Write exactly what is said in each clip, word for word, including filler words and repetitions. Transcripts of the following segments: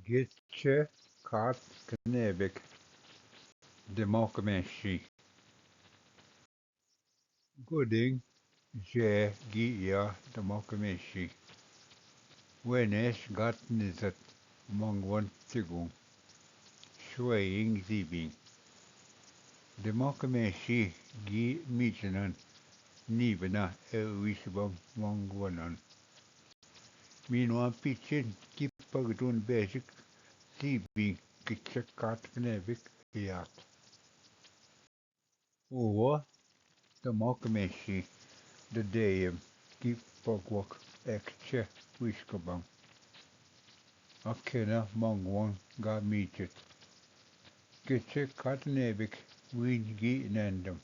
Gitche kat knäbik, de mokmeshi. Goding je gi ya de mokmeshi. Wenesh gat nizat mongwon tigung. Shweying zibing. De mokmeshi gi michenan nibna e wishbang mongwonan. Minwa pichin ki pagdun bejik zibing gitche kat knäbik yat. Uwa de mokmeshi de deyem ki pogwok ekche wishkabang. Akena mongwon ga michit. Gitche kat knäbik win gi nendem.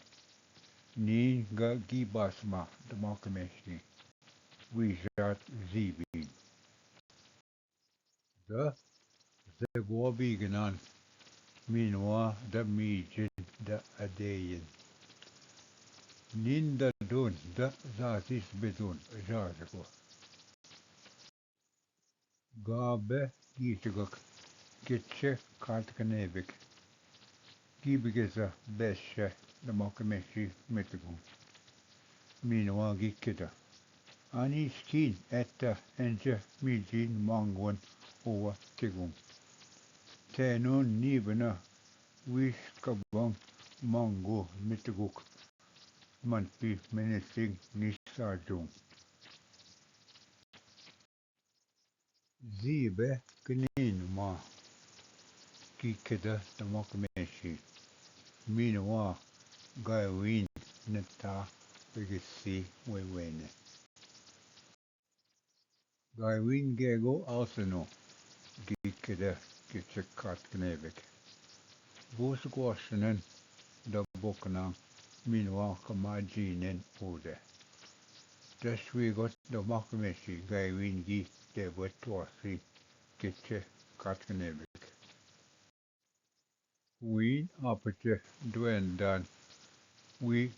Nin ga gi basma de mokmeshi. Wijat zibin. Da zegwa bignan minwa da mijin da adeyin. Nin da dun da zazis bedun zazegwa. Gabe gitchegak gitche kat knäbik. Gibgeza beshe de mokmeshi mitgun. Minwa gikeda. Ani skin etta enje mijin mangwan uwa tigun. Tenun nibna wish kabang mangu mitguk. Manpi menising nisajung. Zibe knin ma ki keda de mokmeshi. Minwa gaywin neta begisi wewene. Gaywin gego alseno gi keda gitche kat knäbik. Bus gwashnen da bokna minwa kama jinen ude. Dashwi got de mokmeshi gaywin gi de wetwasi gitche kat knäbik. Win apache dwendan wi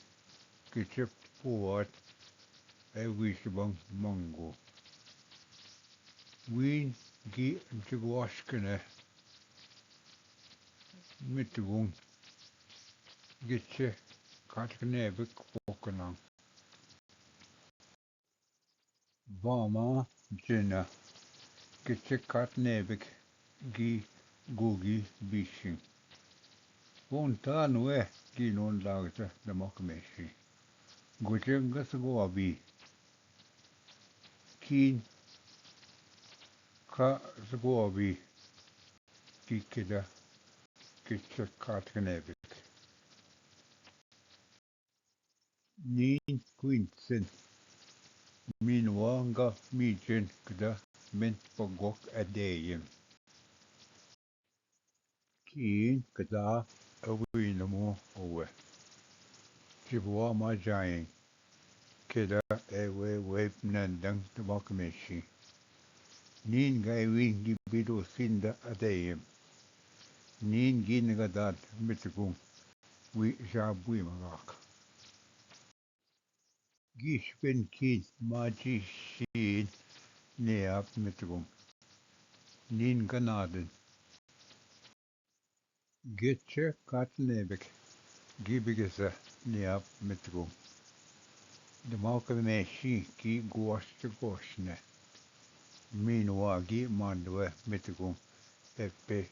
gitche puwat e wishbang mangu. Win gi jigwashkene mitgun gitche kat knäbik woknan. Bama jena gitche kat knäbik gi gugi bishin. Wonta nwe gi non lagta de mokmeshi. Gujenga sgwabi. Kin ka sgwabi. Gi keda gitche kat knäbik. Nin kwinsen. Minwa ga mijen kda men pogok adeyem. Kin kda awinamo owe. Jibwa ma jayen. Keda ewe wep nandang de mokmeshi. Nin gaywin gi bido sinda adeyem. Nin gin gadan mitgun. Wi jabwi magak. Gishpen kin maji shin neap mitgun. Nin ganaden. Gitche kat knäbik gi bigesa neap mitgun. De mokmeshi ki gwasht gwashne. Minwa gi mandwe mitgun. Epe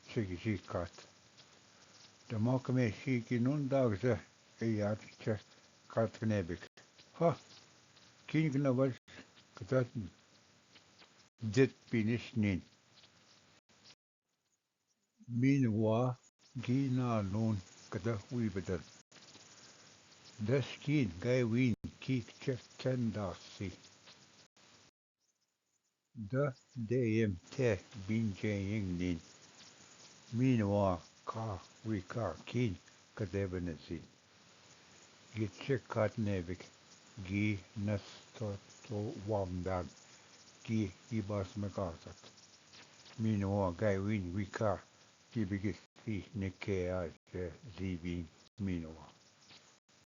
chigji kat. De mokmeshi ki nun dagze e yat che kat knäbik. Ha! Kin knabas kta dit pinish nin. Minwa gi nanun kda wi bedan. Dashkin gaywin ki che kendasi. Da deyem te binjeying nin. Minwa ka wika kin kdebnesi. Gitche kat knäbik gi nasto to wamdan gi ibas mekasat. Minwa gaywin wika gi bigisi nekea je zibin minwa.